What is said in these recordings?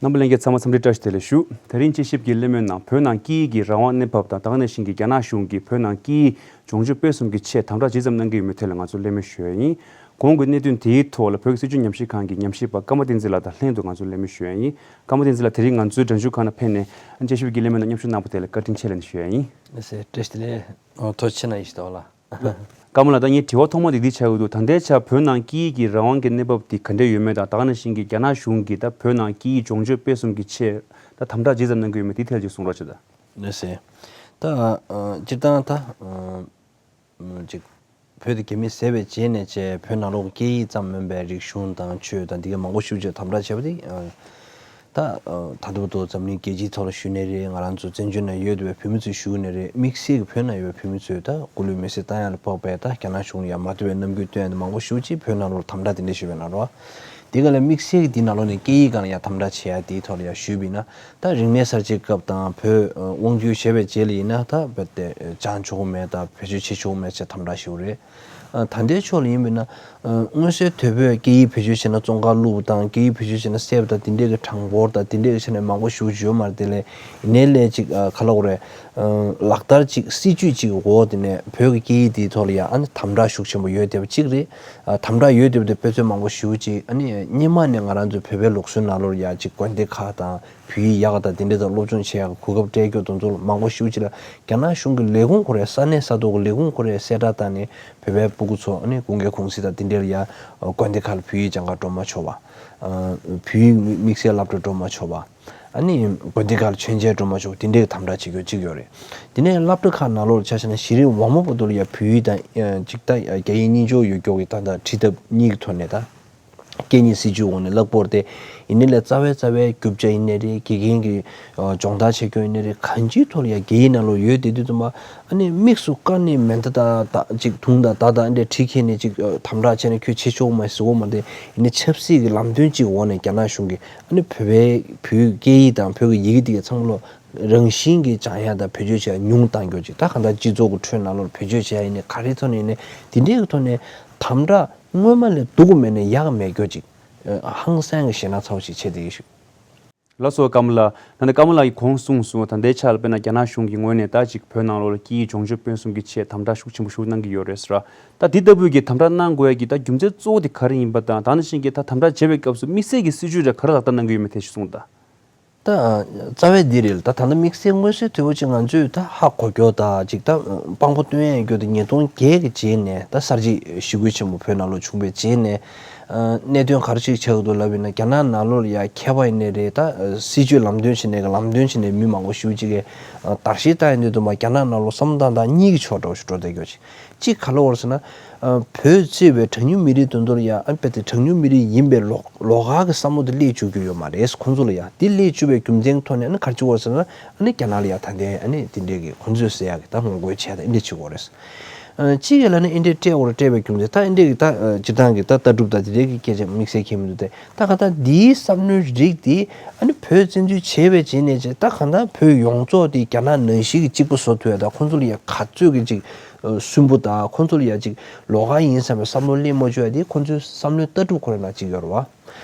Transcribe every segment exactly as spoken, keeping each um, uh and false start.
རྣམ་པ་ལྷན་རྒྱས་ཚང་མ་འཚམས་འདྲི་བཀྲ་ཤིས་བདེ་ལེགས་ཞུ། དེ་རིང་དཔྱད་ཞིབ་ཀྱི་གླེང་མོལ་ནང་བོད་ནང་སྐད་ཡིག་གི་རང་དབང་གནས་བབ་དང་ད་ག་ནང་བཞིན་གྱི་རྒྱ་ནག་གཞུང་གིས་བོད་ནང་སྐད་ཡིག་སྦྱོང་སྤྱོད་སྤེལ་གསུམ་གྱི་ཆེད་དམ་དྲག་ཇི་ཙམ་གནང་གི་ཡོད་མེད་ཐད་ལ་ང་ཚོ་གླེང་མོལ་ཞུ་ཡ་ཡིན། གོང་གི་གནད་དོན་དེའི་ཐོག་ལ་བོད་ཀྱི་སྲིད་བྱུས་ཉམས་ཞིབ་ཁང་གི་ཉམས་ཞིབ་པ་ཀརྨ་བསྟན་འཛིན་ལགས་དང་ལྷན་དུ་ང་ཚོ་གླེང་མོལ་ཞུ་ཡ་ཡིན། ཀརྨ་བསྟན་འཛིན་ལགས་དེ་རིང་ང་ཚོའི་སྒྲ་འཇུག་ཁང་ནང་ཕེབས་ནས་དཔྱད་ཞིབ་ཀྱི་གླེང་མོལ་ནང་མཉམ་ཞུགས་གནང་བ་དེ་ལ་བཀའ་དྲིན་ཆེ་ལབ་ནས་ཞུ་ཡ་ཡིན། ལགས་སོ། བཀྲ་ཤིས་བདེ་ལེགས། ཨོ། ཐུགས་རྗེ་ཆེ་གནང་ཡིན་ཞུ་དོ་ལ། ཀརྨ་ལགས། ད་ངའི་དྲི་བ་ཐོག་མ་དེ་འདི་ཆགས་ཀྱི་འདུག་ད་ལྟའི་ཆར་བོད་ནང་སྐད་ཡིག་གི་རང་དབང་གི་གནས་བབ་དེ་ག་འདྲ་ཡོད་མེད་དང་ད་ག་ནང་བཞིན་གྱི་རྒྱ་ནག་གཞུང་གིས་ད་བོད་ནང་སྐད་ཡིག་སྦྱོང་སྤྱོད་སྤེལ་གསུམ་གྱི་ཆེད་ད་དམ་དྲག་ཇི་ཙམ་གནང་གི་ཡོད་མེད་དེའི་ཐད་ལ་ཅིག་གསུང་རོགས་བྱེད་དང་། ལགས་སོ། ད་ཨ་སྤྱིར་བཏང་ད་ཨ་ཅིག་བོད་དེ་རྒྱ་མིས་བཟས་པའི་རྗེས་ནས་བྱས་བོད་ནང་ལོགས་ཀྱི་སྐད་ཡིག་ཙམ་མིན་པའི་རིག་གཞུང་དང་ཆོས་དང་འདི་ག་མང་པོ་ཞིག་ཅིག་དམ་དྲག་བྱས་པ་དེ་ཨ། ད་ད་ལྟ་བར་དུ་འཛམ་གླིང་རྒྱལ་སྤྱིའི་ཐོག་ལ་ཞུ་ནའི་རེད། ང་རང་ཚོ་བཙན་བྱོལ་ནང་ཡོད་པའི་བོད་མི་ཚོས་ཞུ་ནའི་རེད། དམིགས་བསལ་གྱི་བོད་ནང་ཡོད་པའི་བོད་མི་ཚོས་ད་སྐུ་ལུས་མེ་སྲེག་བཏང་ཡ་ལ་དཔག་པའི་ད་རྒྱ་ནག་གཞུང་ལ་ཡང་མ་བསྟོད་པའི་རྣམ་འགྱུར་སྟོན་ཡ་དེ་མང་པོ་ཞེ་པོ་ཅིག་བོད་ནང་ལོགས་དམ་དྲག་དེ་འདྲ་ཞུས་པའི་ནང་རོ། དེ་ག་ལ་དམིགས་བསལ་གྱི་དེའི་ནང་ལོགས་ནས་སྐད་ཡིག་སྒང་ལ་ཡང་དམ་དྲག་བྱེད་ཡ་དེའི་ཐོག་ལ་ཡང་ཞུས་པ་ཡིན་ན། ད་རིག་གནས་གསར་བརྗེའི་སྐབས་དང་བོད་དབང་བསྒྱུར་བྱས་པའི་རྗེས་ལ་ཡིན་ན་ད་རྦད་དེ་སྦྱང་ཆོག་གི་མེད་དང་བེད་སྤྱོད་བྱེད་ཆོག་གི་མེད་ཅེས་དམ་དྲག་ཞུ་གི་རེད། ད་ལྟའི་ཕྱོགས་ལ་ཡིན་པས་ན། ཨ། མངོན་གསལ་དོད་པོས་སྐད་ཡིག་བེད་སྤྱོད་བྱས་ན་བཙོན་ཁང་བླུགས་པ་དང་སྐད་ཡིག་བེད་སྤྱོད་བྱས་ན་བསད་པ་དང་དེ་འདྲས་ཀྱི་གྲངས་འབོར་དང་དེ་འདྲས་ཀྱི་ཆ་ནས་མང་པོ་ཞེ་པོ་ཅིག་ཡོད་མ་རེད། དེ་ལས་ཡིན་ནའི་ལས་ཅིག་ཨ། ག་ལབ་དགོས་རེད། ཨ། ལག་བསྟར་ཅིག་སྲིད་ཇུས་ཅིག་གི་འོག་དེ་ནས་བོད་ཀྱི་སྐད་ཡིག་དེའི་ཐོག་ལ་ཡང་ཨ་ནི་དམ་དྲག་ཤུགས་ཆེན་པོ་ཡོད་བསྡད་པ་གཅིག་རེད། ཨ། དམ་དྲག་ཡོད་བསྡད་པ་དེ་དཔེ་མཚོན་མང་པོ་ཞེ་པོ་ཅིག་ཨ་ནི་སྔོན་མ་ནས་ང་རང་ཚོའི་བོད་པའི་ལུགས་སྲོལ་ནང་ལོགས་ལ་ཡང་ཅིག་དགོན་སྡེ་ཁག་དང་། བོད་ཡིག་ཡག་དང་དེ་འདྲ་དང་སློབ་སྦྱོང་བྱེད་ཡག་གི་གོ་སྐབས་སྤྲད་རྒྱུ་དེ་ཚོ་མང་པོ་ཞེ་པོ་ཅིག་ལ་རྒྱ་ནག་གཞུང་གི་ལས་ཁུངས་ཁོ་རའི་ས་གནས་ས་ཐོག་གི་ལས་ཁུངས་ཁོ་རའི་གསལ་བསྒྲགས་བཏང་ནས་བོད་པའི་སྤུ་གུ་ཚོ་ཨ་ནི་དགུན་ཁའི་གུང་སེང་དང་དེ་འདྲ་ལ་ཡ་དགོན་སྡེ་ཁག་ལ་བོད་ཡིག་སྦྱང་གར་འགྲོ་མ་ཆོག་པ། བོད་ཡིག་དམིགས་བསལ་སློབ་གྲྭ་འགྲོ་མ་ཆོག་པ། ཨ་ནི་དགོན་སྡེ་ཁག་ལ་མཆོད་མཇལ་འགྲོ་མ་ཆོག་པ་དེ་འདྲའི་དམ་དྲག་བྱེད་རྒྱུ་གཅིག་ཡོད་རེད། དེ་ནས་སློབ་གྲྭ་ཁག་ནང་ལོགས་ལ་ཆ་བཞག་ན་གཞི་རིམ་འོག་མ་བར་དུ་ལ་ཡ་བོད་ཡིག་དང་ཅིག་ད་རྒྱ་ཡིག་གཉིས་སྦྱོར་ཡོད་རྒྱུ་གི་ད་ད་ཁྲིད་ཐབས་གཉིས་ཀྱི་ཐོག་ནས་ད། སྐད་གཉིས་སྲིད་ཇུས་འོག་ནས་གླ་པོར་ཏེ། ཡིན་ནའི་ལས་རྩ་བའི་རྩ་བའི་རྒྱུ་ཆ་ཡིན་ནའི་རེད། དགེ་རྒན་གྱི་སྦྱོང་བརྡར་བྱེད་རྒྱུ་ཡིན་ནའི་རེད། གང་ཅིའི་ཐོག་ལ་ཡང་རྒྱ་ཡིག་ནང་ལོགས་ཡོད་བསྡད་དུས་ཙམ་པ། ཨ་ནི་དམིགས་སུ་བཀར་ནས་མེ་མདའ་དང་ད་ཅིག་དུང་དང་མདའ་དང་འདྲ་ཁྲིད་མཁན་ནས་ཅིག་དམ་དྲག་བྱས་ནས་ཁྱོད་བྱེད་ཆོག་མ་ཟེར་བ་མ་རེད། ཡིན་ནའི་ཆབ་སྲིད་ཀྱི་ལམ་སྟོན་ཅིག་འོག་ནས་རྒྱ་ནག་གཞུང་གིས་ཨ་ནི་བོད་པའི་བོད་སྐད་ཡིག་དང་བོད་ཀྱི་ཡི་གེ་དེ་ག་ཚང་མ་ལོ་རང་བཞིན་གྱིས་སྦྱང་ཡག་དང་བེད་སྤྱོད་བྱེད་ཡག་ཉུང་བཏང་རྒྱུ་ཅིག་ད་གང་ལྟར་སྤྱི་ཚོགས་ཀྱི་ཁྲོད་ནང་ལོགས་བེད་སྤྱོད་བྱེད་ཡག་ཡིན་ནའི་ག་རེའི་ཐོག་ནས་ཡིན་ནའི་དེ་འདྲའི་གི་ཐོག་ནས་དམ་དྲག་སྔོན་མ་ལས་སྡུག་གི་མེད་ནས་ཡག་མེད་རྒྱུ་ཅིག་ཨ། ཧང་སང་གི་ཞེད་སྣང་ཚ་བོ་ཞིག་བྱེད་བསྡད་ཀྱི་ཞུ། ལགས་སོ་ཀརྨ་ལགས། ད་ནི་ཀརྨ་ལགས་ཀྱིས་གོང་གསུངས་སོང་། ད་ལྟའི་ཆར་ལ་དཔེར་ན་རྒྱ་ནག་གཞུང་གི་ངོས་ནས་ད་ཅིག་བོད་ནང་ལོགས་ལ་སྐད་ཡིག་སྦྱོང་སྤྱོད་སྤེལ་གསུམ་གྱི་ཆེད་དམ་དྲག་ཤུགས་ཆེན་པོ་ཞིག་གནང་གི་ཡོད་རེད་ཟེར། ད་འདི་ལྟ་བུའི་གི་དམ་དྲག་གནང་དགོས་ཡ་གི་ད་རྒྱུ་མཚན་གཙོ་བོ་དེ་ག་རེ་ཡིན་པ་དང་། ད་ནང་བཞིན་གྱི་ད་དམ་དྲག་བྱེད་པའི་སྐབས་སུ་དམིགས་བསལ་གྱི་སྲིད་ཇུས་རེ་ག་རེ་ལག་བསྟར་གནང་གི་ཡོད་མེད་ཐད་ཞིག་གསུངས་དང་། ད་རྩ་བའི་འདི་རེད་ལ། ད་ད་ལྟ་དམིགས་བསལ་མངོན་གསལ་དོད་པོ་ཅིག་ང་ཚོས་ད་ཧ་གོ་རྒྱུ་ད་ཅིག་ད་དཔང་པོ་སྟོན་ཡས་རྒྱུ་ད་ཉིས་སྟོང་བརྒྱད་ཀྱི་རྗེས་ནས་ད་གསར་བརྗེ་ཞི་རྒོལ་ཆེན་པོ་བོད་ནང་ལོགས་བྱུང་བའི་རྗེས་ནས། ཨ། གནད་དོན་ག་རེ་ཞིག་ཆགས་ཀྱི་འདུག་ལབ་ཡིན་ན། རྒྱ་ནག་ནང་ལོགས་ལ་ཡ་མཁས་པ་ཡིན་ནའི་རེད། ད་སྲིད་བྱུས་ལམ་སྟོན་བྱེད་ནས་ལམ་སྟོན་བྱེད་ནས་མི་མང་པོ་ཞེ་པོ་ཅིག་གིས་ཨ། དར་ཤིང་བཏང་ཡོང་དུས་དུ་མ་རྒྱ་ནག་ནང་ལོགས་བསམ་བློ་བཏང་སྟངས་གཉིས་ཀྱི་ཕྱོགས་འདྲ་བོ་ཞིག་འགྲོ་བསྡད་ཀྱི་ཡོད་ཅིག་གཅིག་ག་ལབ་དགོས་རེད་ཟེར་ན། ཨ། བོད་གཙོས་པའི་གྲངས་ཉུང་མི་རིགས་དོན་དུ་ལ་ཡ་ཨ་ནི་དཔེ་དེ་གྲངས་ཉུང་མི་རིགས་ཡིན་པའི་ལོགས་ལོགས་ཀ་གི་བསམ་བློ་དེ་སླེབས་བཅུག་རྒྱུ་ཡོད་མ་རེད། ཁོང་ཚོ་ལ་ཡ་དེ་སླེབས་བཅུག་པའི་རྒྱུ་མཚན་གྱི་ཐོག་ནས་ཨ་ནི་ག་རེ་བྱེད་དགོས་རེད་ཟེར་ན། ཨ་ནི་རྒྱ་ནག་ལ་ཡ་ད་ལྟའི་ཨ་ནི་དེ་འདྲས་ཀྱི་ཁོང་ཚོས་ཟེར་ཡ་གི་ད་ངོ་རྒོལ་བྱས་ད་ཨེ་འདྲས་བྱེད་དགོས་རེད། ཨ། གཅིག་གིས་ལབ་ན་ཨེ་འདྲས་སྤྲད་དགོས་རེད། སྤྲད་པའི་རྒྱུ་མཚན་ད་ཨེ་འདྲས་ཀྱི་ད་ཨ། སྤྱིར་བཏང་གི་ད་ལྟ་གྲུབ་དང་དེ་འདྲས་ཀྱི་སྐད་ཆ་དམིགས་བསལ་གྱི་མི་འདུག་སྟེ། ད་ག་ད་འདིའི་བསམ་བློའི་རིགས་དེ་ཨ་ནི་བོད་བཙན་འཛུལ་བྱས་པའི་རྗེས་ནས་ཅིག་ད་ག་ད་བོད་ཡོངས་རྫོགས་དེ་རྒྱ་ནག་ནང་བཞིན་གྱི་གཅིག་པ་བཟོ་ཐུབ་ཡ་ད་ཁོང་ཚོ་ལ་ཡ་ག་ཚོད་ཀྱི་ཅིག་ཨ། སུན་པོ་དང་ཁོང་ཚོ་ལ་ཡ་ཅིག་ལོགས་ཀ་ཡིན་བསམ་པའི་བསམ་བློ་སླེབས་མ་བཅུག་ཡ་དེ་ཁོང་ཚོའི་བསམ་བློའི་ལྟ་གྲུབ་ཁོ་རང་ནང་གཅིག་ཡོད་རེད་བ།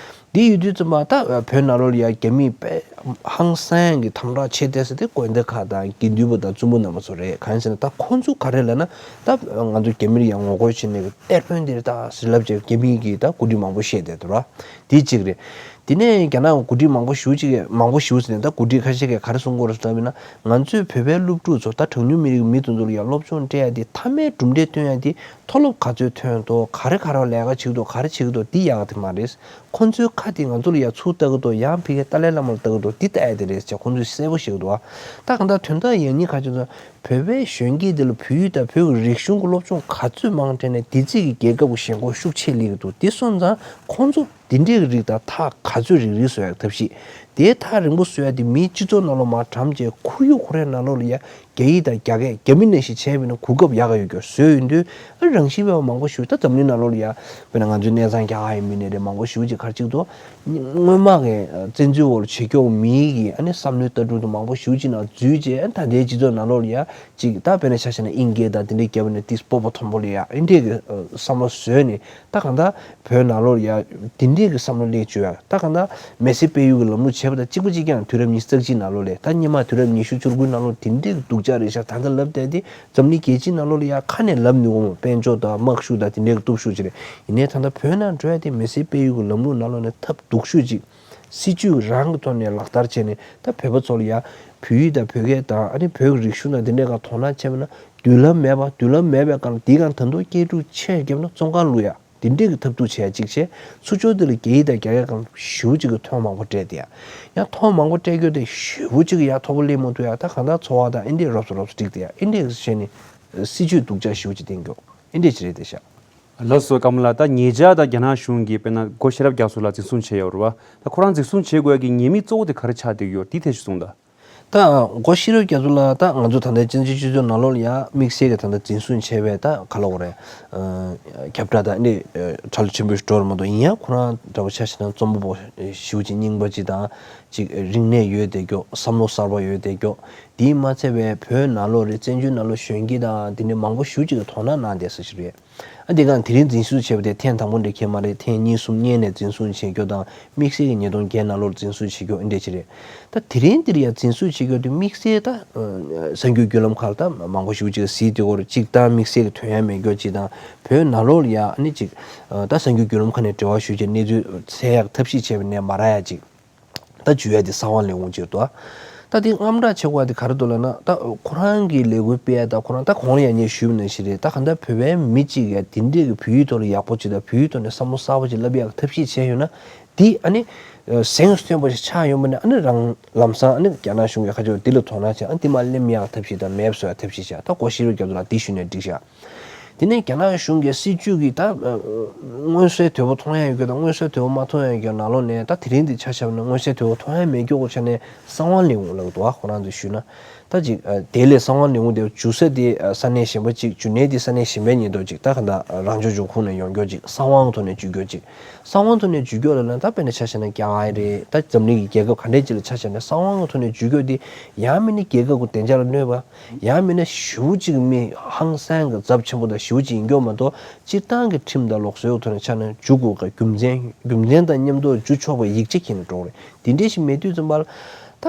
འདི་ཡོད་དུས་ཙམ་པ་ད་བོད་ནང་ལོགས་ལ་ཡ་རྒྱ་མིས་དཔེ་ཧང་སང་གི་དམ་དྲག་བྱེད་བསྡད་ས་དེ་དགོན་སྡེ་ཁག་དང་དགེ་འདུན་པ་དང་བཙུན་མོ་རྣམ་པ་ཚོ་རེད། གང་ཡིན་ཟེར་ན་ད་ཁོང་ཚོ་ག་རེ་ལབ་ན། ད་ང་ཚོ་རྒྱ་མིར་ཡང་ངོ་རྒོལ་བྱེད་ནས་གཏེར་དཔོན་འདིར་ད་ཟེར་ལབ་བྱས་རྒྱ་མི་གིས་ད་གོ་སྒྲིག་མང་པོ་བཤད་བསྡད་འདུག་ར། དེ་གཅིག་རེད། དེ་ནས་རྒྱ་ནག་གོ་སྒྲིག་མང་པོ་ཞེ་པོ་ཅིག་གིས་མང་པོ་ཞེ་པོ་ཟེར་ནས་ད་གོ་སྒྲིག་ཁ་ཤས་ཀྱིས་ག་རེ་གསུང་གི་ཡོད་རེད་ཟེར་ན། ང་ཚོས་བོད་པའི་སློབ་ཕྲུག་ཚོ་ད་གྲངས་ཉུང་མི་རིགས་མི་དེ་ཚོ་ལ་ཡང་སློབ་སྦྱོང་སྤྲད་ཡ་དེ་མཐའ་མའི་གྲུབ་འབྲས་ཐོན་ཡ་དེ་མཐོ་སློབ་ག་ཚོད་ཐོན་འདུག་ག་རེ་ག་རེ་ལས་ཀ་བྱེད་ཀྱི་འདུག་ག་རེ་བྱེད་ཀྱི་འདུག་འདི་ཡག་གི་མ་རེད། ཁོང་ཚོའི་ཁ་དེ་ང་ཚོ་ལ་ཡ་ཚུར་ལྟ་གི་འདུག་ཡང་ཕ་གིའི་ཏཱ་ལའི་བླ་མ་ལ་ལྟ་གི་འདུག་འདི་ལྟ་ཡ་དེ་རེད་ཟེར་ཁོང་ཚོས་གསལ་པོ་བཤད་ཀྱི་འདུག་ད་གང་ལྟར་དོན་དག་ཡང་སྙིང་ག་ཅིག་ཚོ་བོད་པའི་གཞོན་སྐྱེས་དེ་ལ་བོད་ཡིག་དང་བོད་ཀྱི་རིག་གཞུང་གི་སློབ་སྦྱོང་ག་ཚོད་མང་སྤྲད་ནས་དེ་རྩིས་ཀྱི་རྒྱལ་ཁབ་ཀྱི་ཞེན་ཁོག་ཤུགས་ཆེ་སླེབས་ཀྱི་འདུག་དེ་སོང་ཙང་ཁོང་ཚོ་དེ་འདྲའི་རིགས་དང་ཐག་ག་ཚོད་རིང་རིང་བཟོ་ཡག་ཐབས་ཤེས། དེའི་ཐག་རིང་པོ་བཟོ་ཡག་དེ་མིའི་སྤྱི་ཚོགས་ནང་ལོགས་མར་བཀྲམ་བྱས་ཁོར་ཡུག་ཁོ་རའི་ནང་ལོགས་ལ་ཡ་རྒྱ་ཡིག་དང་རྒྱ་སྐད་རྒྱ་མི་ནང་བཞིན་བྱས་པ་ཡིན་ན་གོ་སྐབས་ཡག་ག་ཡོད་རྒྱུ་བཟོས་ཡོང་དུས། ཨ། རང་བཞིན་མེད་པ་མང་པོ་ཞིག་ད་འཛམ་གླིང་ནང་ལོགས་ལ་ཡ་དཔེར་ན་ང་ཚོའི་གནས་ཚང་རྒྱ་གར་ཡིན་མིན་ནས་རེད། མང་པོ་ཞིག་ཅིག་ག་རེ་ཅིག་འདུག་སྔོན་མ་གི་བཙན་འཛུལ་འོག་ལ་བྱེད་སྐྱོང་མིའི་གི་ཨ་ནི་བསམ་བློའི་ལྟ་གྲུབ་དང་མང་པོ་ཞིག་ཅིག་ནང་འཛུལ་རྗེས། ཨ། ད་ལྟའི་སྤྱི་ཚོགས་ནང་ལོགས་ལ་ཡ་ཅིག་ད་དཔེར་ན་ཆ་བཞག་ན་དབྱིན་སྐད་དང་དེ་འདྲའི་རྒྱབ་ནས་ཏིས་སྤོབས་པ་མཐོན་པོ་ལ་ཡ་ཨེ་འདྲས་གི་བསམ་བློ་བཟོས་ནས། ད་གང་ལྟར་བོད་ནང་ལོགས་ལ་ཡ་དེ་འདྲས་གི་བསམ་བློ་སླེབས་བཅུག་ཡ། ད་གང་ལྟར་མི་སེར་སྤེལ་ཡུལ་གི་ལམ་ལུགས་ བྱས་པ་དང་གཅིག་པ་གཅིག་རྐྱང་དུས་རབས་ཉི་ཤུ་རྩ་གཅིག་ནང་ལོགས་ལ་ད་སྔོན་མ་དུས་རབས་ཉི་ཤུ་བཅུ་དགུ་ནང་ལོགས་དེ་འདྲའི་སྡུག་ཅག་རེད་ཤག་ད་ལྟ་ལབ་བསྡད་དེ་འཛམ་གླིང་རྒྱལ་སྤྱིའི་ནང་ལོགས་ལ་ཡ་ཁ་ནས་ལབ་མི་འོང་། དཔལ་འབྱོར་དང་དམག་ཤུགས་དང་དེ་འདྲའི་སྟོབས་ཤུགས་ཅིག་རེད། ཡིན་ནའི་ད་ལྟ་བོད་ནང་འགྲོ་ཡ་དེ་མི་སེར་སྤེལ་ཡུལ་གྱི་ལམ་ལུགས་ནང་ལོགས་ནས་ཐབས་སྡུག་ཤོས་ཅིག་སྲིད་ཇུས་རང་གི་ཐོག་ནས་ལག་བསྟར་བྱས་ནས་ད་བོད་པ་ཚོ་ལ་ཡ་བོད་ཡིག་དང་བོད་སྐད་དང་ཨ་ནི་བོད་ཀྱི་རིག་གཞུང་དང་དེ་འདྲའི་སྒང་དོ་སྣང་བྱས་པ་ན་མདུན་ལམ་མེད་པ། མདུན་ལམ་མེད་པའི་སྒང་དེའི་སྒང་ད་དུང་སྐྱེ་འགྲོ་ཆེ་བརྒྱབ་ན་བཙོན་ཁང་བླུག་ཡ། དེ་འདྲས་ཀྱི་ཐབས་སྡུག་བྱས་གཅིག་བྱས། ཚུར་ཕྱོགས་དེ་ལ་རྒྱ་ཡིག་དང་རྒྱ་སྐད་སྒང་ཞེ་པོ་ཅིག་གི་ཐོན་མང་པོ་སྤྲད་དེ་ཡ། ཡང་ཐོན་མང་པོ་སྤྲད་རྒྱུ་དེ་ཞེ་པོ་ཅིག་ཡ་མཐོ་པོ་སླེབས་མ་ཐུབ་ཡ། ད་གང་ལྟར་འཚོ་བ་དང་ཨེ་འདྲས་རོབ་ཙམ་རོབ་ཙམ་འགྲིག་དེ་ཡ། ཨེ་འདྲས་བྱས་ནས་སྲིད་ཇུས་སྡུག་ཅག་ཞེ་པོ་ཅིག་བསྟན་རྒྱུ་ཨེ་འདྲས་ཅིག་རེད་དེ་ཤག་ལགས་སོ་ཀརྨ་ལགས། ད་ཉེ་ཆར་ད་རྒྱ་ནག་གཞུང་གིས་དཔེར་ན་སྒོ་ཤེས་རབ་རྒྱ་མཚོ་ལགས་འཛིན་བཟུང་བྱས་ཡོད་རེད་བ། ད་ཁོ་རང་འཛིན་བཟུང་བྱེད་དགོས་ཡ་གི་ཉེས་དམིགས་གཙོ་བོ་དེ་ག་རེ་ཆགས་བསྡད་ཡོད་དེ་ཐད་ཅིག་གསུངས་དང་། ད་སྒོ་ཤེས་རབ་རྒྱ་མཚོ་ལགས་ད་ང་ཚོ་ད་ལྟའི་བཙན་བྱོལ་སྤྱི་ཚོགས་ནང་ལོགས་ལ་ཡང་དམིགས་བསལ་གྱི་ད་ལྟ་འཛིན་བཟུང་བྱས་པའི་ད་ག་ལབ་དགོས་རེད། ཁྱབ་བསྒྲགས་ད་འདི་ཁྲ་ལོ་ཆེན་པོ་ཞིག་འགྲོ་རེད་མ་གཏོགས། ཡིན་ཡང་ཁོ་རང་འདྲ་པོ་ཆ་བཞག་ན་རྩོམ་པ་པོ་ཞེ་པོ་ཅིག་སྙིང་པ་ཅིག་དང་ཅིག་རིག་གནས་ཡོད་བསྡད་རྒྱུ། བསམ་བློ་གསར་པ་ཡོད་བསྡད་རྒྱུ། དེས་མ་ཚད་པའི་བོད་ནང་ལོགས་རེད། བཙན་བྱོལ་ནང་ལོགས་གཞོན་སྐྱེས་དང་དེ་འདྲའི་མང་པོ་ཞེ་པོ་ཅིག་གིས་དོ་སྣང་གནང་བསྡད་ས་ཞིག་རེད། ཨ་དེ་གང་དེ་རིང་འཛིན་བཟུང་བྱས་པ་དེ་ཐེངས་དང་པོ་འདྲ་ཁེལ་མ་རེད། ཐེངས་གཉིས་གསུམ་སྔོན་ནས་འཛིན་བཟུང་བྱེད་རྒྱུ་དང་དམིགས་བསལ་གྱི་ཉིས་སྟོང་བརྒྱད་ནང་ལོགས་འཛིན་བཟུང་བྱེད་རྒྱུ་ཨེ་འདྲ་ཅིག་རེད། ད་དེ་རིང་འདིར་ཡང་འཛིན་བཟུང་བྱེད་རྒྱུ་དེ་དམིགས་བསལ་ད་ཨ་གསར་འགྱུར་བརྒྱུད་ལམ་ཁག་ལ་ད་མང་པོ་ཞེ་པོ་ཅིག་གིས་གཟིགས་བསྡད་ཡོད་རེད། གཅིག་ད་དམིགས་བསལ་གྱི་དོན་ཡ་མེད་རྒྱུ་གཅིག་དང་། བོད་ནང་ལོགས་ལ་ཡ་ཨ་ནི་ཅིག་ཨ་ད་གསར་འགྱུར་བརྒྱུད་ལམ་ཁག་ནས་འབྲེལ་བ་ཞུ་བྱས་གནས་ཚུལ་གསལ་ཡག་ཐབས་ཤེས་བྱས་པ་ནས་མ་རག་ཡ་ཅིག་ད་འཇུ་ཡ་དེ་གསང་བ་ལས་འོང་ཅིག་འདུག་ད་དེ་དངངས་སྐྲག་བྱེད་དགོས་པ་དེ་ག་རེ་འདུག་ལབ་ན། ད་ཁོ་རང་གི་ལས་འགུལ་སྤེལ་ཡ་ད་ཁོ་རང་ད་གོང་ལ་ཡང་ངས་ཞུས་པ་ནང་བཞིན་རེད། ད་གང་ལྟར་བོད་པའི་མི་གཅིག་ཡ་དེ་འདྲས་ཀྱི་བོད་ཡིག་ཐོག་ལ་ཡག་པོ་ཅིག་དང་བོད་ཡིག་ཐོག་ནས་བསམ་བློ་གསར་པ་ཅིག་བསླབ་ཡག་ཐབས་ཤེས་བྱས་ཡོད་ན། དེ་ཨ་ནི་གཟེངས་སུ་ཐོན་པ་ཞིག་ཆགས་ཡོང་བ་ནས་ཨ་ནི་རང་ལམ་སང་ཨ་ནི་རྒྱ་ནག་གཞུང་གི་ཁ་ཕྱོགས་འདི་ལ་དོ་སྣང་བྱས། ཨ་ནི་དེ་མར་སླེབས་ཡག་ཐབས་ཤེས་དང་མེད་པ་བཟོ་ཡག་ཐབས་ཤེས་བྱས། ད་སྒོ་ཤེས་རབ་རྒྱ་མཚོ་ལགས་འདི་ཞུས་ནས་འགྲིག་ཤག་དེ་ནས་རྒྱ་ནག་གཞུང་གི་སྲིད་ཇུས་ཀྱི་ད་ཨ་མངོན་གསལ་དོད་པོ་མཐོང་ཡ་ཡོད་རྒྱུ་དང་མངོན་གསལ་དོད་པོ་མ་མཐོང་ཡ་ཡོད་རྒྱུ་ནང་ལོགས་ནས། ད་དེ་རིང་འདི་ཆ་བཞག་ན་མངོན་གསལ་དོད་པོ་མཐོང་ཡ་མེད་རྒྱུ་གི་ཆ་ནས་གསང་བ་ལས་འོང་ལབ་འདུག་བ། ཁོ་རང་ཚོས་ཞུས་ན། ད་ཅིག་ཨ་དེ་ལས་གསང་བ་ལས་འོང་དེ་འཇུ་ས་དེ་ཨ་ས་གནས་གཞན་པ་ཅིག་འཇུ་གནས་དེ་ས་གནས་གཞན་པའི་ཉིད་དུ་ཅིག་ད་ག་ད་རང་སྐྱོང་ལྗོངས་ཁོངས་ནས་ཡོང་རྒྱུ་ཅིག་གསང་བའི་ཐོག་ནས་འཇུ་རྒྱུ་ཅིག་གསང་བའི་ཐོག་ནས་འཇུ་རྒྱུ་ལབ་ན། ད་དཔེར་ན་ཆ་བཞག་ན་རྒྱ་གར་རེད། ད་འཛམ་གླིང་གི་རྒྱལ་ཁབ་ག་འདྲས་ཅིག་ལ་ཆ་བཞག་ན་གསང་བའི་ཐོག་ནས་འཇུ་རྒྱུ་དེ་ཡང་མིན་ན་རྒྱལ་ཁབ་ཀྱི་བདེ་འཇགས་ལ་གནོད་པ། ཡང་མིན་ན་ཞེ་པོ་ཅིག་མི་ཧང་སང་གི་ཚབས་ཆེན་པོ་དང་ཞེ་པོ་ཅིག་ཡིན་རྒྱུ་མ་གཏོགས། སྤྱིར་བཏང་གི་ཁྲིམས་དང་ལུགས་སྲོལ་ཐོག་ནས་ཆ་ནས་འཇུ་དགོས་ཀྱི་རྒྱུ་མཚན། རྒྱུ་མཚན་དང་མཉམ་དུ་འཇུ་ཆོག་པའི་ཡིག་ཆ་ཁྱེར་ནས་འགྲོ་གི་རེད། དེ་འདྲས་ཞིག་མེད་དུས་ཙམ་པ་ལ། ད་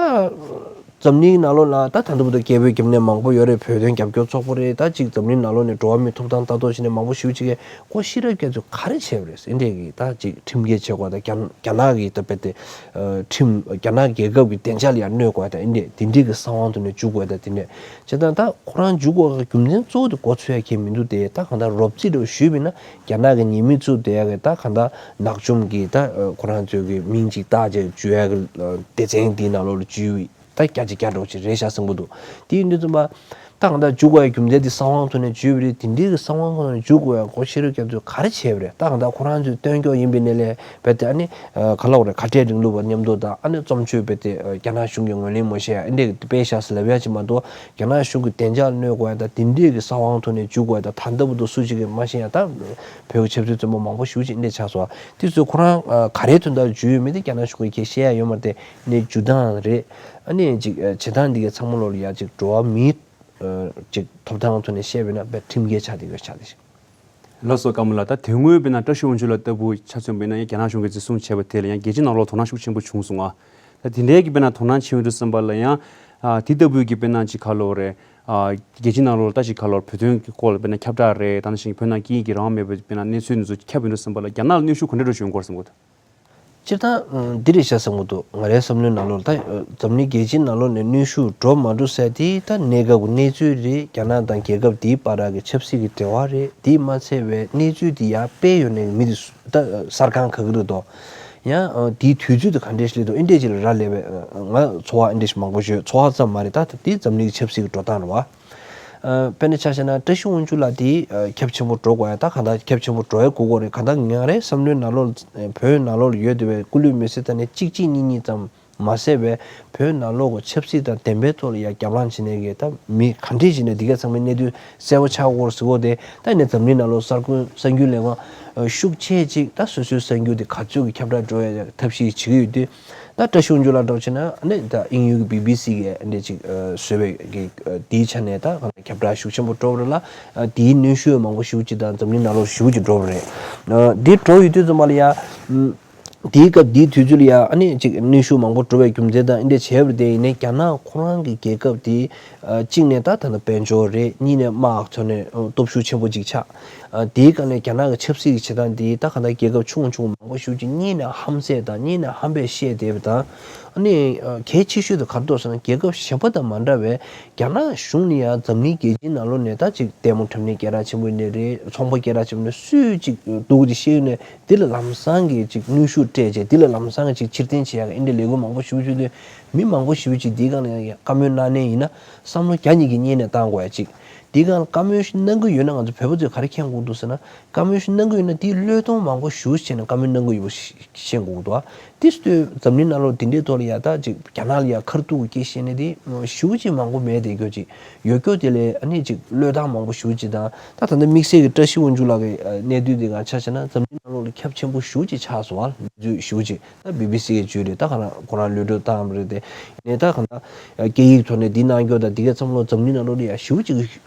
འཛམ་གླིང་ནང་ལོགས་ལ་ད་ད་ལྟ་བར་དུ་སྐད་འབོད་བརྒྱབ་མཁན་མང་པོ་ཡོད་རེད། བོད་དོན་རྒྱབ་སྐྱོར་ཚོགས་པ་རེད། ད་ཅིག་འཛམ་གླིང་ནང་ལོགས་ནས་འགྲོ་བ་མིའི་ཐོབ་ཐང་ལྟ་རྟོག་བྱེད་མཁན་མང་པོ་ཞེ་པོ་ཅིག་གིས་སྒོ་ཤེས་རབ་རྒྱ་མཚོས་ག་རེ་བྱས་པ་རེད། འདི་འདྲས་ཀྱི་ད་ཅིག་ཁྲིམས་འགལ་བྱེད་དགོས་དང་། རྒྱ་རྒྱ་ནག་གི་ད་རྦད་དེ་ཨ་ཁྲིམས། རྒྱ་ནག་རྒྱལ་ཁབ་ཀྱི་བདེ་འཇགས་ལ་ཡང་གནོད་དགོས་དང་། འདི་འདྲས་འདི་འདྲས་ཀྱི་གསང་བའི་ཐོག་ནས་འཇུ་དགོས་དང་། འདི་འདྲས་བྱས་ཙང་ད་ཁོ་རང་འཇུ་དགོས་ཀྱི་རྒྱུ་མཚན་གཙོ་བོ་དེ་མགོ་ཚོད་ཡ་གང་ཡང་མི་འདུག་སྟེ། ད་གང་ལྟར་རོབ་རྩིས་འདྲ་བོ་ཞུས་པ་ཡིན་ན། རྒྱ་ནག་གི་ཉེས་མིང་བཙུགས་བསྡད་ཡག་གི་ད་གང་ལྟར་ནག་འཇོམས་ཀྱི་ད་ཨ་ཁོ་རང་ཚོའི་གི་མིང་ཅིག་བཏགས་བྱས་འཇུ་ཡག་གི་ཨ་སྡེ་ཚན་འདིའི་ནང་ལོགས་ལ་འཇུས་པའི་ད་བརྒྱ་ཆ་བརྒྱ་འདྲ་བོ་ཅིག་རེད་ཤག་བསམ་གྱི་འདུག་དེ་ཡིན་དུས་ཙམ་པ་ད་གང་ལྟར་འཇུ་དགོས་ཡག་རྒྱུ་མཚན་དེ་གསང་བའི་ཐོག་ནས་འཇུས་པ་རེད། དེ་འདྲའི་གི་གསང་བའི་ཐོག་ནས་འཇུ་དགོས་ཡག་སྒོ་ཤེས་རབ་རྒྱ་མཚོས་ག་རེ་བྱས་པ་རེད། ད་གང་ལྟར་ཁོ་རང་ཚོའི་སྟོན་སྐྱོགས་ཡིན་པའི་ནས་ལས་རྦད་དེ་ཨ་ནི་ཨ་ག་ལབ་དགོས་རེད། ཁ་བྲལ་རིང་ལུགས་པ་མཉམ་དུ་དང་། ཨ་ནི་བཙན་བྱོལ་རྦད་དེ་ཨ་རྒྱ་ནག་གཞུང་གིས་ངོས་ལེན་མ་བྱས་ཡ་འདི་འདྲས་ཀྱི་སྤེལ་བཞག་ཟེར་ལབ་ཡག་ཅིག་མ་གཏོགས། རྒྱ་ནག་གཞུང་གི་བདེ་འཇགས་གནོད་དགོས་ཡ་དང་། དེ་འདྲས་ཀྱི་གསང་བའི་ཐོག་ནས་འཇུ་དགོས་ཡ་དང་། ད་ལྟ་བར་དུ་སུ་ཞིག་གིས་མ་ཤེས་ཡ། ད་བོད་ཀྱི་ཆབ་སྲིད་བཙོན་པ་མང་པོ་ཞེ་པོ་ཅིག་འདི་འདྲས་ཆགས་སོང་བ། དེ་ཚོས་ཁོ་རང་ཨ་ག་རེའི་དོན་དག་འཇུས་ཡོད་མེད་དེ་རྒྱ་ནག་གཞུང་གིས་ཁྱེད་བཤད་ཡ་ཡོད་མ་རེད་དེ། ཨ་ནི་འཇུ་སྟངས་རེད། ཨ་ནི་ཅིག་ཨ་བྱེད་སྟངས་འདི་གའི་ཚང་མ་ལོགས་ལ་ཡ་ཅིག་འགྲོ་བ་མིའི་ཨ་ཅིག་ཐོབ་ཐང་ཐོག་ནས་བཤད་པ་ཡིན་ན་དཔེ་ཁྲིམས་འགལ་ཆགས་བསྡད་ཡོད་ཆགས་བསྡད་ཤག་ལགས་སོ་ཀརྨ་ལགས། ད་དེ་སྔོན་དཔེར་ན་བཀྲ་ཤིས་དབང་ཕྱུག་ལགས་ལྟ་བུ་ཆ་མཚོན་པ་ཡིན་ན་ཡང་རྒྱ་ནག་གཞུང་གིས་འཛིན་བཟུང་བྱས་པ་དེ་ལ་ཡང་རྒྱལ་སྤྱིའི་ནང་ལོགས་དོ་སྣང་ཤུགས་ཆེན་པོ་བྱུང་སོང་ང་། ད་དེ་འདྲའི་གི་དཔེར་ན་དོ་སྣང་བྱེད་འོས་འདུག་བསམ་པ་ལ་ཡང་ཨ་དེ་ལྟ་བུའི་གི་དཔེར་ན་ཅིག་ག་ལབ་དགོས་རེད། ཨ་རྒྱལ་སྤྱིའི་ནང་ལོགས་ལ་ད་ཅིག་ག་ལབ་དགོས་རེད། བོད་དོན་གྱི་སྐོར་ལ་དཔེར་ན་ཁྱབ་བསྒྲགས་རེད། ད་ནང་བཞིན་བོད་ནང་སྐད་ཡིག་གི་རང་དབང་མེད་པའི་དཔེར་ན་གནས་ཚུལ་འདི་ཚོ་ཁྱབ་ཡོང་དུས་ཙམ་པ་ལ་རྒྱ་ནག་ལ་གནོན་ཤུགས་ག་འདྲ་འདྲ་བྱུང་དགོས་བསམ་གྱི་འདུག་སྤྱིར་བཏང་ཨ་འདི་རེད་ཤག་བསམ་གྱི་འདུག་ང་རའི་བསམ་བློའི་ནང་ལོགས་ལ་ད་ཨ་འཛམ་གླིང་རྒྱལ་སྤྱིའི་ནང་ལོགས་ནས་གནོན་ཤུགས་འགྲོ་མ་འགྲོ་ཟེར་དེ་ད་གནས་སྐབས་ཀྱི་གནས་ཚུལ་རེད། རྒྱ་ནག་དང་རྒྱལ་ཁབ་དེའི་བར་གྱི་ཆབ་སྲིད་ཀྱི་འབྲེལ་བ་རེད། དེས་མ་ཚད་པའི་གནས་ཚུལ་དེ་ཡར་སྤེལ་ཡོང་མཁན་གྱི་མི་དེ་སུ་ད་གསར་ཁང་ག་གི་རེད་དོ། ཡང་ཨ་དེའི་དུས་ཚོད་དེ་ག་འདྲས་ཞིག་སླེབས་འདུག་ཨེ་འདྲས་ཅིག་ལ་རག་ལས་པས། ཨ་ང་ཚོར་བ་ཨེ་འདྲས་ཞིག་མང་པོ་ཞིག་ཡོད། ཚོར་བ་ཙམ་མ་རེད། ད་དེ་འཛམ་གླིང་གི་ཆབ་སྲིད་ཀྱི་འགྲོ་སྟངས་རེད་བ། ཨ་དཔེར་ན་ཆ་བཞག་ན་བཀྲ་ཤིས་དབང་ཕྱུག་ལགས་དེ་ཨ་ཁྱབ་ཆེན་པོ་འགྲོ་དགོས་ཡ། ད་གང་ལྟར་ཁྱབ་ཆེན་པོ་འགྲོ་ཡ་དགོས་ཀྱི་རེད། གང་ལྟར་ང་རའི་བསམ་བློའི་ནང་ལོགས་ལ་བོད་ནང་ལོགས་ལ་ཡོད་བསྡད་པའི་སྐུ་ལུས་མི་སེར་དག་ནས་གཅིག་གཅིག་གཉིས་གཉིས་ཙམ་མ་ཟད་པའི་བོད་ནང་ལོགས་ཀྱི་ཆབ་སྲིད་དང་བདེན་པའི་ཐོག་ལ་ཡ་རྒྱབ་ལངས་བྱེད་མཁན་གྱི་ད་མི་ག་འདྲས་ཞིག་ནས་འདི་ག་ཚང་མའི་གནད་དོན་གསལ་པོ་ཆགས་ཀྱི་ཡོད་རེད་ཟེར་གྱི་ཡོད་དེ། ད་ནས་འཛམ་གླིང་ནང་ལོགས་གསར་འགོད་གསར་འགྱུར་ལས་ཁང་ཤུགས་ཆེ་ཅིག་ད་སོ་སོའི་གསར་འགྱུར་དེ་ག་ཚོད་ཀྱི་ཁྱབ་བསྒྲགས་འགྲོ་ཡ་ཐབས་ཤེས་བྱེད་ཀྱི་ཡོད་དུས། ད་བཀྲ་ཤིས་དབང་ཕྱུག་ལགས་འདྲ་བྱས་ན་ཨ་ནི་ད་དབྱིན་ཡུལ་གྱི་བི་བི་སི་གིས་ཨ་ནི་ཅིག་ཨ་བཟོས་པའི་གི་ཨ་དེའི་ཆ་ནས་ད་གང་ལ་ཁྱབ་བསྒྲགས་ཤུགས་ཆེན་པོ་འགྲོ་བ་རེད་ལ། ཨ་དེའི་གནོན་ཤུགས་མང་པོ་ཞེ་པོ་ཅིག་དང་འཛམ་གླིང་ནང་ལོགས་ཞེ་པོ་ཅིག་འགྲོ་བ་རེད། ཨ་དེ་འགྲོ་ཡོད་དུས་ཙམ་པ་ལ་ཡ། ཨམ། དེའི་སྐབས་དེའི་དུས་ཚོད་ལ་ཡང་ཨ་ནི་ཅིག་གནོན་ཤུགས་མང་པོ་འགྲོ་བའི་རྒྱུ་མཚན་དང་འདི་འདྲ་བྱས་པ་དེ་ཡིན་ནའི་རྒྱ་ནག་ཁོ་རང་གི་རྒྱལ་ཁབ་དེ་གཅིག་ནས་ད་ད་ལྟ་དཔལ་འབྱོར་རེད། གཉིས་ནས་དམག་ཐོག་ནས་སྟོབས་ཤུགས་ཆེན་པོ་ཅིག་ཆགས། དེའི་སྒང་ནས་རྒྱ་ནག་གི་ཆབ་སྲིད་ཀྱི་བྱེད་སྟངས་དེ་ད་ག་ད་རྒྱལ་ཁབ་ཆུང་ཆུང་མང་པོ་ཞེ་པོ་ཅིག་གཉིས་ནས་ཧམ་བཤད་དང་གཉིས་ནས་ཧམ་པས་བཤད་བསྡད་པ་དང་། ཨ་ནི་གལ་ཆེ་ཤོས་དེ་ག་རེ་འདུག་ཟེར་ན་རྒྱལ་ཁབ་གཞན་པ་དང་མ་འདྲ་བའི་རྒྱ་ནག་གཞུང་ནས་ཡང་འཛམ་གླིང་རྒྱལ་སྤྱིའི་ནང་ལོགས་ནས་ད་ཅིག་ལྟད་མོ་འཁྲབ་མཁན་སྐད་གྲགས་ཆེན་པོ་ཡིན་ནའི་རེད། ཚོང་པ་སྐད་གྲགས་ཆེན་པོ་ནས་སུས་ཅིག་སྡུག་ཅིག་བཤད་ཡོད་ནའི་དེ་ལ་ལམ་སང་གི་ཅིག་གནོན་ཤུགས་སྤྲད་བྱས་དེ་ལ་ལམ་སང་གི་ཅིག་ཕྱིར་འཐེན་བྱེད་ཡག་གི་ཨེ་འདྲ་ལས་འགུལ་མང་པོ་ཞེ་པོ་ཅིག་དེ་མི་མང་པོ་ཞེ་པོ་ཅིག་དེའི་སྒང་ལ་ཡང་བཀའ་མོལ་གནང་མཁན་ཡིན་ན་བསམ་བློ་རྒྱ་གཉིས་ཀྱི་གཉིས་ནས་བཏང་དགོས་ཡ་ཅིག་དེའི་སྒང་ལ་བཀའ་མོལ་ཞིག་གནང་གི་ཡོད་ན་ང་ཚོ་བོད་པ་ཚོས་ག་རེ་མཁྱེན་དགོས་འདུག་ཟེར་ན། བཀའ་མོལ་ཞིག་གནང་གི་ཡོད་ན་དེའི་བློས་གཏོང་མང་པོ་ཞེ་པོ་བྱས་ནས་བཀའ་མོལ་གནང་གི་ཡོད་པ་ཤེས་དགོས་འདུག་དེ་སྲིད་དུས་འཛམ་གླིང་ནང་ལོགས་དེ་འདྲའི་ཐོག་ལ་ཡ་ད་ཅིག་རྒྱ་ནག་ལ་ཡ་ཁ་ཐུག་གི་སྐད་བཤད་ནས་དེ་ཞེ་པོ་ཅིག་མང་པོ་མེད་དེ་སྐྱོ་ཅིག་ཡོད་སྐྱོ་དེ་ལས་ཨ་ནི་ཅིག་བློས་བཏང་མང་པོ་ཞེ་པོ་ཅིག་དང་ད་ད་ལྟ་དམིགས་བསལ་གྱི་བཀྲ་ཤིས་དབང་ཕྱུག་ལགས་ཀྱི་གནས་དུས་དེ་ག་ཆ་བཞག་ན་འཛམ་གླིང་ནང་ལོགས་ལ་ཁྱབ་ཆེན་པོ་ཞེ་པོ་ཅིག་ཆགས་སོང་བ། ལོ་རྒྱུས་ཞེ་པོ་ཅིག་ད་བི་བི་སི་གི་བརྗོད་རེད། ད་ག་ན་ཁོ་རང་གློད་གྲོལ་བཏང་བ་རེད་དེ་ནས་ད་ག་ན་སྐད་ཡིག་ཐོག་ནས་འདི་གནང་སྐྱོ་དང་འདི་གའི་བསམ་བློ་འཛམ་གླིང་ནང་ལོགས་ལ་ཡ་ཞེ་པོ་ཅིག་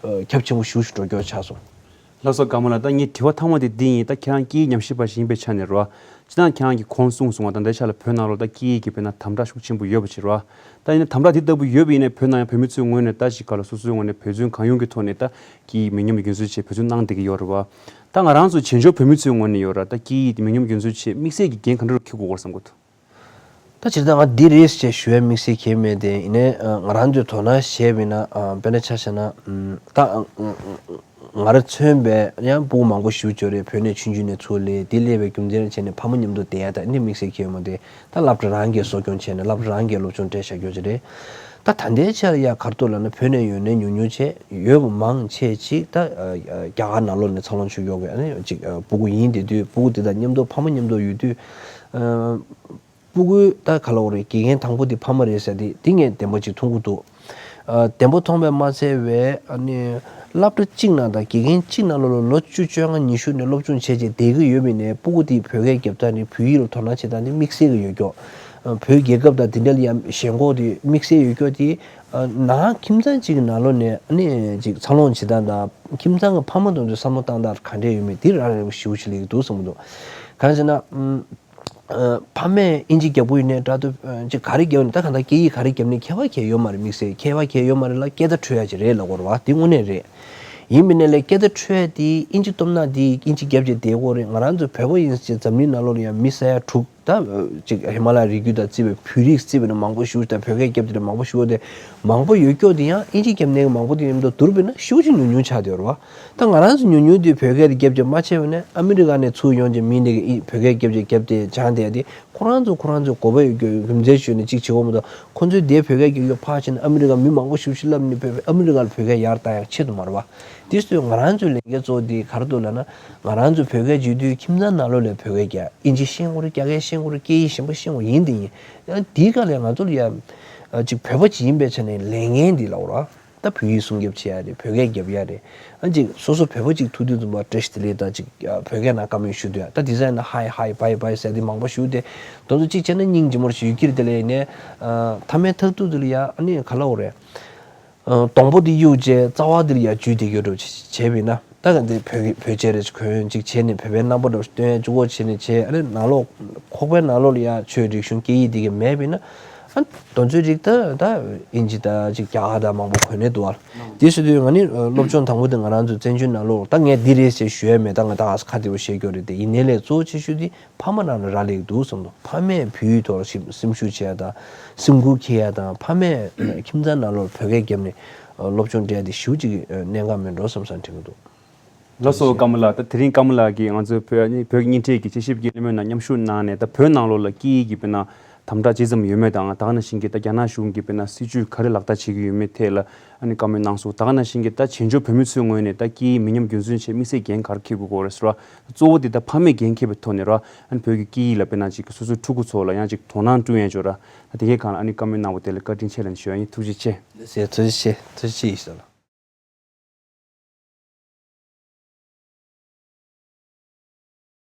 ཁྱབ་ཆེན་པོ་ཞེ་པོ་ཅིག་འགྲོ་སྐྱོ་ཆགས་སོང་། ལགས་སོ། ཀརྨ་ལགས། ད་ངའི་དྲི་བ་མཐའ་མ་དེ་འདི་ཡིན། ད་ཁྱེད་རང་སྐད་ཡིག་ཉམས་ཞིབ་པ་ཞིག་ཡིན་པའི་ཆ་ནས་རོ། སྤྱིར་བཏང་ཁྱེད་རང་གིས་གོང་གསུངས་སོང་བ་དང་། ད་ལྟའི་ཆ་ལ་བོད་ནང་ལོགས་ད་སྐད་ཡིག་གི་དཔེར་ན་དམ་དྲག་ཤུགས་ཆེན་པོ་ཡོད་པ་ཅིག་རོ། ད་ཡིན་ན་དམ་དྲག་དེ་ལྟ་བུ་ཡོད་པ་ཡིན་ནའི་བོད་ནང་ཡང་བོད་མི་ཚོའི་ངོས་ནས་ད་ཅིག་ག་ལ་སོ་སོའི་ངོས་ནས་བོད་དོན་གང་ཡོང་གི་ཐོག་ནས་ད་སྐད་ཡིག་མི་ཉམས་རྒྱུན་སྲུང་ཆེད་འབད་བརྩོན་གནང་བསྡད་ཀྱི་ཡོད་རེད་བ། ད་ང་རང་ཚོ་བྱེས་འབྱོར་བོད་མི་ཚོའི་ངོས་ནས་ཡོད་ར། ད་སྐད་ཡིག་དེ་མི་ཉམས་རྒྱུན་སྲུང་ཆེད་དམིགས་བསལ་གྱི་འགན་ག་འདྲ་རུ་འཁྱེར་དགོས་སྐོར་བསམ་གྱི་འདུག་ད་སྤྱིར་བཏང་ང་འདི་རེད་ཅེས་ཞུ་བའི་དམིགས་བསལ་གང་ཡང་མེད་དེ། ཡིན་ནའི་ང་རང་ཚོས་དོ་སྣང་བྱས་པ་ཡིན་ན། དཔེར་ན་ཆ་བཞག་ན། ད་ང་རང་མཚོན་པའི་ཡང་སྤུ་གུ་མང་པོ་ཞིག་ཡོད་རེད། བོད་ནས་ཆུང་ཆུང་ནས་ཚུར་སླེབས། དེ་སླེབས་པའི་རྒྱུ་མཚན་བྱས་ནས་ཕ་མ་མཉམ་དུ་བསྡད་ཡ་ད་འདི་དམིགས་བསལ་གང་ཡང་མེད་དེ། ད་སློབ་གྲྭ་རང་གིས་གསོ་སྐྱོང་བྱས་ནས་སློབ་གྲྭ་རང་གིས་སློབ་སྦྱོང་སྤྲད་བཞག་རྒྱུ་ཅིག་རེད། ད་ད་ལྟའི་ཆར་ཡ་ག་རེ་འདུག་ལབ་ན་བོད་ནས་ཡོང་མཁན་ཉུང་ཉུང་བྱས། ཡོད་པ་མང་ཆེ་ཅིག་ད་རྒྱ་གར་ནང་ལོགས་ནས་འཚར་ལོངས་བྱུང་ཡོད་པའི་ཅིག་སྤུ་གུ་ཡིན། དེ་དུས་སྤུ་གུ་དེ་དང་མཉམ་དུ་ཕ་མ་མཉམ་དུ་ཡོད་དུས། སྤུ་གུའི་ད་ག་ལབ་དགོས་རེད། དགེ་རྒན་དང་པོ་དེ་ཕ་མ་རེད་ཟེར་དེ་དེ་ངས་བདེན་པ་ཅིག་མཐོང་གི་འདུག་ཨ། བདེན་པ་མཐོང་བས་མ་ཚད་པའི་ཨ་ནི་སློབ་གྲྭ་གཅིག་ནང་དང་དགེ་རྒན་གཅིག་ནང་ལོགས་ལ་ལོ་བཅུ་བཅོ་ལྔ་ཉི་ཤུ་ནས་སློབ་སྦྱོང་བྱས་བྱས་བསྡད་ཀྱི་ཡོད་པ་ཡིན་ནའི་སྤུ་གུ་དེ་བོད་སྐད་རྒྱབ་སྟངས་ནི་བོད་ཡིག་ལ་དོ་སྣང་བྱེད་སྟངས་དེ་དམིགས་བསལ་གྱི་ཡོད་སྐྱོ། ཨ། བོད་རྒྱལ་ཁབ་དང་དེ་འདྲ་ལ་ཡང་ཞེན་ཁོག་དེ་དམིགས་བསལ་ཡོད་སྐྱོ་དེ། ཨ། ནང་ཁྱིམ་ཚང་གཅིག་གི་ནང་ལོགས་ནས་ཨ་ནི་ཅིག་འཚར་ལོངས་བྱེད་སྟངས་དང་ཁྱིམ་ཚང་གི་ཕ་མ་དང་དུ་བསམ་བློ་བཏང་སྟངས་ག་འདྲས་ཡོད་མེད་དེ་རག་ལས་པ་ཞེ་པོ་ཅིག་སླེབས་ཀྱི་འདུག་བསམ་གྱི་འདུག་གང་ཟེར་ན། ཨ། ཨ། ཕ་མས་ཨིན་ཇི་རྒྱབ་ཀྱི་ཡོད་ནའི་འདྲ་འདུག་ཨ། ཅིག་ག་རེ་རྒྱབ་ནའི་ད་གང་ལྟར་སྐད་ཡིག་ག་རེ་རྒྱབ་ནའི་ཁྱད་པར་གང་ཡང་ཡོད་མ་རེད། དམིགས་བསལ་ཁྱད་པར་གང་ཡང་ཡོད་མ་རེད་ལ། སྐད་བརྡ་འཕྲོད་ཡ་ཅིག་རེད་ལབ་དགོས་རེད་བ། དེ་དངོས་གནས་རེད། ཡིན་པ་ཡིན་ནའི་ལས་སྐད་བརྡ་འཕྲོད་ཡ་དེ་ཨིན་ཇི་སྟོབས་ན་དེ་ཨིན་ཇི་རྒྱབ་བྱས་བསྡད་དགོས་རེད། ང་རང་ཚོ་བོད་པ་ཡིན་ཟེར་འཛམ་གླིང་ནང་ལོགས་ལ་ཡང་མི་ས་ཡ་དྲུག་ད་ཅིག་ཧི་མ་ལ་ཡའི་རི་རྒྱུད་དང་བརྩིས་པའི་བོད་རིགས་བརྩིས་པ་ཡིན་ན་མང་པོ་ཞེ་པོ་དང་བོད་སྐད་རྒྱབ་བྱས་ནས་མང་པོ་ཞེ་པོ་དེ་མང་པོ་ཡོད་སྐྱོ་དེ་ཡང་ཨིན་ཇི་རྒྱབ་ནའི་མང་པོ་དེ་མཉམ་དུ་བསྡུར་བ་ཡིན་ན་ཞེ་པོ་ཅིག་ཉུང་ཉུང་ཆགས་བསྡད་ཡོད་རེད་བ། ད་ང་རང་ཚོ་ཉུང་ཉུང་དེ་བོད་སྐད་དེ་རྒྱབ་བྱས་མ་བྱས་པ་ཡིན་ན་ཨ་མི་རི་ཀ་ནས་ཚུར་ཡོང་བྱས་མི་འདི་གིས་ཨི་བོད་སྐད་རྒྱབ་བྱས་རྒྱབ་སྟེ་སྦྱངས་བསྡད་ཡ་དེ་ཁོ་རང་ཚོ་ཁོ་རང་ཚོའི་དགོས་པ་ཡོད་སྐྱོ་རྒྱུ་མཚན་ཞུས་ནས་ཅིག་བྱེད་དགོས་མ་གཏོགས། ཁོ་ཚོས་དེ་བོད་སྐད་རྒྱབ་སྐྱོ་ཕར་བྱས་ན་ཨ་མི་རི་ཀ་མི་མང་པོ་ཞེ་པོ་ཅིག་སླེབས་ནས་བོད་ཨ་མི་རི་ཀ་ལ་བོད་སྐད་ཡར་བཏང་ཡ་ཆེད་དུ་མ་རེད་བ། དེ་སོགས་ང་རང་ཚོའི་ལས་འགན་གཙོ་བོ་དེ་ག་རེ་འདུག་ལབ་ན། ང་རང་ཚོ་བོད་སྐད་བརྗོད་དུས་ཁྱིམ་ཚང་ནང་ལོགས་ལ་བོད་སྐད་རྒྱག་ཨིན་ཇི་ཤེས་དགོས་རེད། རྒྱ་སྐད་ཤེས་དགོས་རེད། སྐད་ཡིག་གཞན་པ་ཤེས་དགོས་ཡིན་དེ་ཡིན། ཡང་དེའི་སྒང་ལ་ང་ཚོ་ལ་ཡ་ཅིག་བོད་པ་ཅིག་ཡིན་པའི་ཆ་ནས་ལས་འགན་འདི་ལབ་ར། ད་བོད་ཡིག་སྲུང་སྐྱོབ་བྱེད་ཡ་རེད། བོད་སྐད་རྒྱབ་ཡ་རེད། ཨ་ཅིག་སོ་སོ་བོད་པ་ཅིག་ཐུག་དུས་ཙམ་པ་བཀྲ་ཤིས་བདེ་ལེགས་དང་ཅིག་བོད་སྐད་ནང་བཀའ་མོལ་ཞུ་དུས་ཡ་ད་དེ་ཚོ་ཡིན་ན་ཧའི་ཧའི་བྷའི་བྷའི་ཟེར་དེ་མང་པོ་ཞུ་དེ། དོན་དུ་ཅིག་བྱས་ན་སྙིང་རྗེ་མོར་ཞུ་ཡི་ཁྱེར་དེ་ལས་ནས། མཐའ་མའི་མཐར་ཐུག་དེ་ལ་ཡ་ཨ་ནི་ག་ལབ་དགོས་རེད། ཨ། སྡོང་པོ་འདི་གཡུག་བྱས་རྩ་བ་འདི་ལ་ཡ་འཇུས་བསྡད་ཡོད་འགྲོ་བྱས་པ་ཡིན་ན། ད་ག་འདི་བོད་བོད་ཆས་རེ་གོན་ཅིག་བྱས་ནས་བོད་པའི་རྣམ་པ་འདྲ་བོ་ཞིག་སྟོན་ཡ་གཅིག་པོ་བྱས་ནས་བྱས། ཨ་ནི་ནང་ལོགས་ཁོག་པའི་ནང་ལོགས་ལ་ཡ་ཆོས་རིག་གཞུང་སྐད་ཡིག་འདི་ག་མེད་པ་ཡིན་ན། ཨ། དེ་ཚོའི་རིགས་ད་ད་ཨིན་ཇི་ད་ཅིག་རྒྱ་གར་ད་མང་པོ་གོན་ནས་འདུག་ཨ། དེ་ཟེར་དུས་ང་ནི་སློབ་སྦྱོང་དང་པོ་དེ་ང་རང་ཚོ་བཙན་བྱོལ་ནང་ལོགས་ད་ངས་འདི་རེད་ཟེར་ཞུ་ཡ་མེད། ད་ང་ད་ག་ས་ཁ་བདེ་པོ་བཤད་རྒྱུ་རེད་དེ། ཡིན་ནའི་ལས་གཙོ་བོ་ཆེ་ཤོས་དེ། ཕ་མ་རང་ལ་རག་ལས་ཀྱི་འདུག་བསམ་འདུག་ཕ་མས་བོད་ཡིག་ཐོག་ལ་སེམས་ཤུགས་ཆེ་ཡ་དང་སེམས་ཁུར་འཁྱེར་ཡ་དང་། ཕ་མས་ཁྱིམ་ཚང་ནང་ལོགས་བོད་སྐད་བརྒྱབ་ནས་སློབ་སྦྱོང་སྤྲད་ཡ་དེ་ཞེ་པོ་ཅིག་གནད་འགག་མིན་འགྲོ་བསམ་བསམ་དྲན་གྱི་འདུག་ལགས་སོ། ཀརྨ་ལགས། ད་དེ་རིང་ཀརྨ་ལགས་ཀྱིས་ང་ཚོའི་བོད་བོད་ཀྱི་བརྙན་འཕྲིན་གྱི་དཔྱད་ཞིབ་ཀྱི་གླེང་མོལ་ནང་མཉམ་ཞུགས་གནང་ནས། ད་བོད་ནང་ལོགས་ལ་སྐད་ཡིག་གི་དཔེར་ན་དམ་དྲག་ཇི་ཙམ་ཡོད་མེད་དང་། ད་ག་ནང་བཞིན་གྱི་ད་རྒྱ་ནག་གཞུང་གིས་དཔེར་ན་སྲིད་ཇུས་ག་རེ་ལག་བསྟར་བྱེད་ཀྱི་ཡོད་མེད་ཐད་ལ་ཨ་ནི་བཀའ་མོལ་གནང་སོང་། ད་ག་ནང་བཞིན་གྱི་ད་བྱེས་འབྱོར་བོད་མི་ཚོའི་ངོས་ནས་ད་སྐད་ཡིག་མི་ཉམས་རྒྱུན་འཛིན་ཆེད་དམིགས་བསལ་འགན་ག་རེ་འཁྱེར་དགོས་ཀྱི་ཡོད་རེད་ཟེར་བ། གཙོ་བོ་དེ་ད་ཕ་མས་འགན་འཁྱེར་བའི་ཐོག་ནས་ར། ཨ་ནི་བོད་ཀྱི་སྐད་ཡིག་ལ་དཔེར་ན་ཅིག་སོ་སོའི་ཕྲུ་གུ་ཚོ་ལ་ཡང་ཅིག་དོ་སྣང་བསྐྲུན་ཡས་ཅིག་ར། ད་དེ་གའི་སྒང་ལ་ཨ་ནི་བཀའ་མོལ་གནང་བ་དེ་ལ་བཀའ་དྲིན་ཆེ་ལབ་ནས་ཞུ་ཡ་ཡིན། ཐུགས་རྗེ་ཆེ། ཐུགས་རྗེ་ཆེ། ཐུགས་རྗེ་ཆེ་ཡིན་ཟེར་ལ།